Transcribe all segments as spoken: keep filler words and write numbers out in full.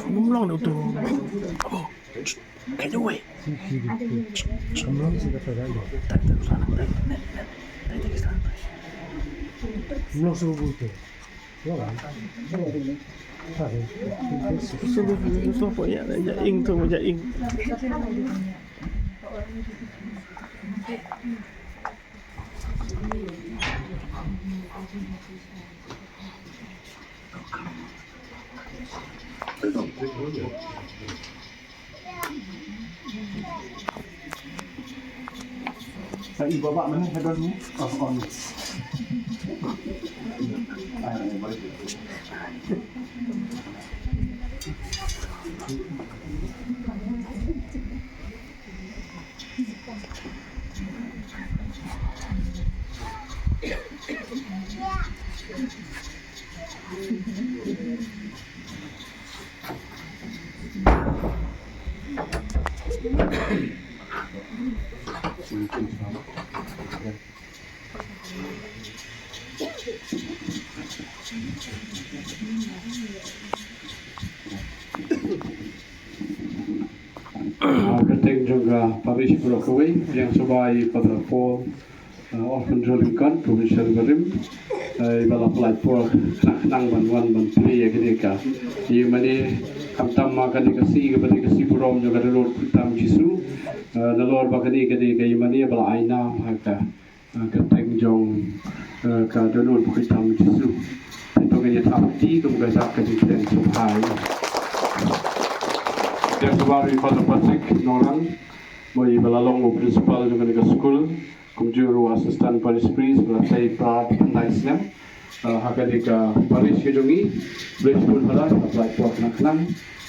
Mumlong tu. Kai tu wei. Mumlong si kata dah. Mumlong suruh tu. Suruh tu, suruh tu, ya, ya, ing tu, ya, ing. Sa i baba mana hadon ni? Oh, oh, ni. Ah, ni, balik. Ah, kyrteng jong ka parish baroh kawei, ïa sngewbha ïa Father Paul, ah, Orphan Jolly Khan, Provincial barim, ah, ba la pynlait por khnang khnang ban wan ban plie ïa kane ka ïingmane, khamtam ma kane ka sngi kaba dei ka sngi burom jong ka dohnud kyrtam Jisu, ah, nalor ba kane ka dei ka ïingmane ba la ai nam ha ka ah, kyrteng jong, ah, ka dohnud kyrtam Jisu. Te to ngin ïa thap kti kum ka dak ka jingkren sngewbha. Te sngewbha ïa Father Patrick Nongrang, ba i ba la long u principal jong kane ka skul, kumjuh ruh assistant parish priest, ba la trei pra pynlait snem. Ah, ha kane ka parish ka jong ngi, Bishop Father, ka pynlait por khnang khnang.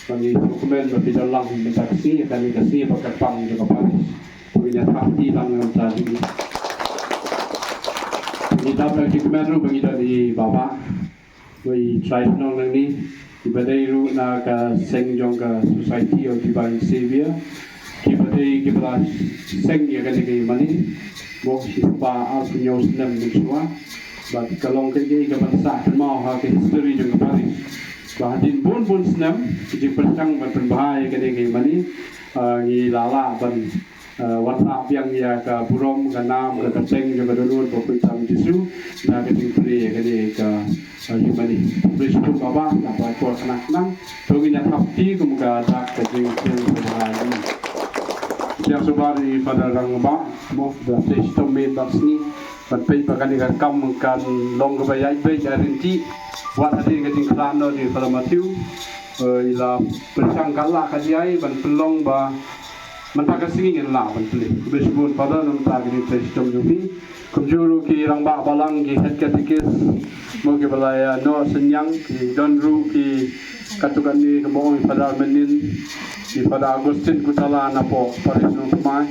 Ba ngi sngewkmen ba phi don lang mynta ka sngi, kane ka sngi ba kyrpang jong ka parish. Ba ngi ïa thap kti lang mynta ka sngi. Ngi dap da ka jingkmen ruh ba ngi don i Baba. Ba i trai shnong nangne, i ba dei ruh na ka seng jong ka Society of Divine Savior. Ki ba dei ki ba la seng ïa kane ka ïingmane. Mo shi spah arphew hynñiew snem mynshuwa. Bad ka long kaei kaei ka ban sah kynmaw ha ka history jong ka parish. Ba hadien bun bun snem, ka jingpyrshang ban pynbha ïa kane ka ïingmane, ah, ngi la lah ban, ah, wanrah biang ïa ka burom, ka nam, ka kyrteng jong ka dohnud bakhuid tam Jisu, da ka jingplie ïa kane ka, ah, ïingmane. Khublei shibun Baba, naba ïa ka por khnang khnang, to ngin ïa thap kti kum ka dak ka jingkren sngewbha ïa ngi. Ïa sngewbha ïa i Father Rangbah, mo, da plie shitom miet bad sngi. Ban peit ba kane ka kam kan long kaba ïaid beit ïaid ryntih. Wat hadien ka jingkhlad noh jong i Father Matthew, eh, i la pyrshang kat lah kat jai ban pynlong ba mynta ka sngi ngin lah ban plie. Khublei shibun Father na ka bynta ka jingtrei shitom jong phi. Kumjuh ruh ki rangbah balang, ki head catechist, mo, ki ba la ïa noh synñiang, ki don ruh ki katto katne, kumba ong i Father Menin, i Father Augustine Kuthala na poh parish Nongthymmai.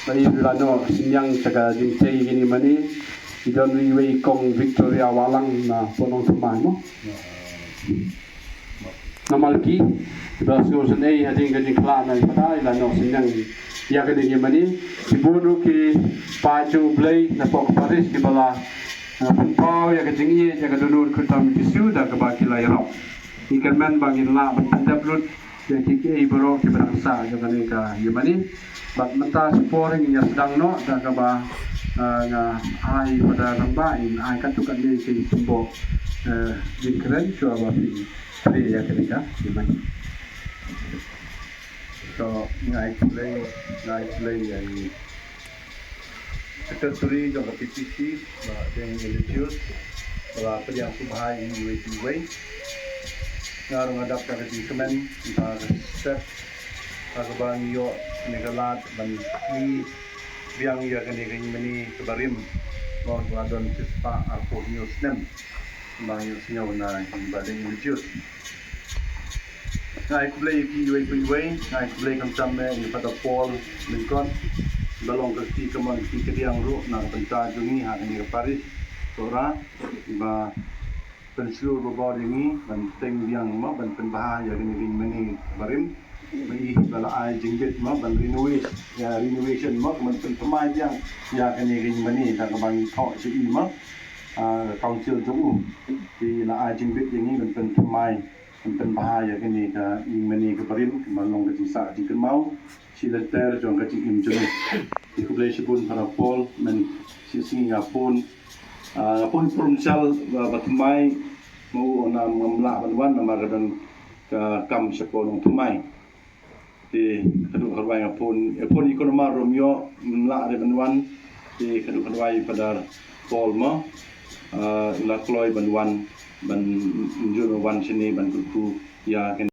Ba i ruh i la noh synñiang sha ka jingtei kine mane. I don ruh iwei i Kong Victoria Wahlang na poh Nongthymmai, mo. Na Malki, i ba la sngewsynei hadien ka jingkhlad na i Father, i la noh synñiang ïa kane kine mane. Shibun ruh ki paid jong U Blei na poh ka parish ki ba la, eh, pynpaw ïa ka jingïeit ïa ka dohnud kyrtam Jisu da kaba ki la ïarap. Ngi kyrmen ba ngin lah ban pyndep lut ïa kiei kiei baroh kiba dang sah jong kane ka ïingmane. Bad mynta shipor ngin ïa sdang noh da kaba, ah, nga ai Father Rangbah in ai katto katne ki tymboh, eh, jingkren shuwa ba phin plie ïa kane ka ïingmane. To, nga ai khublei, nga ai khublei ïa i Secretary jong ka P T C, Bah Deng Ignatius, ba la pdiang sngewbha ïa ngi iwei pa iwei. Nga ruh nga dap da ka jingkmen, da ka step, da kaba ngi ïoh kane ka lad ban plie biang ïa kane ka ïingmane kaba rim, kaba don shispah arphew hynñiew snem ba ngi ïohsngew na ki Bahdeng Religious. Nga ai khublei ïa phi iwei pa iwei, nga ai khublei khamtam eh ïa Father Paul Lyngkot, ba long ka kti kamon kti kadiang ruh na ka bynta jong ngi ha kane ka parish Sohra, ba pynshlur babor ïa ngi ban teng biang mo, ban pynbha ïa kane ka ïingmane barim. Ba i ba la ai jingbit mo ban renovate, ïa renovation mo, ban pynthymmai biang ïa kane ka ïingmane da kaba ngi thoh sha i mo. Ah, council jong u i la ai jingbit ïa ngi ban pynthymmai, ban pynbha ïa kane ka ïingmane ka barim, kaba long ka jingsah jingkynmaw shilynter jong ka jingim jong ngi. Te khublei shibun Father Paul, mynta shi sngi nga phone, ah, nga phone provincial ba, ba thymmai, ma u ong ngam lah ban wan namar ka don ka kam shapoh Nongthymmai. Te haduh khatwai nga phone, eh, phone ïa Konomar ruh ym ïoh, ym lah re ban wan. Te haduh khatwai Father Paul mo, ah, u la kloi ban wan, ban, ym ju wan shane ban kyrkhu ïa kane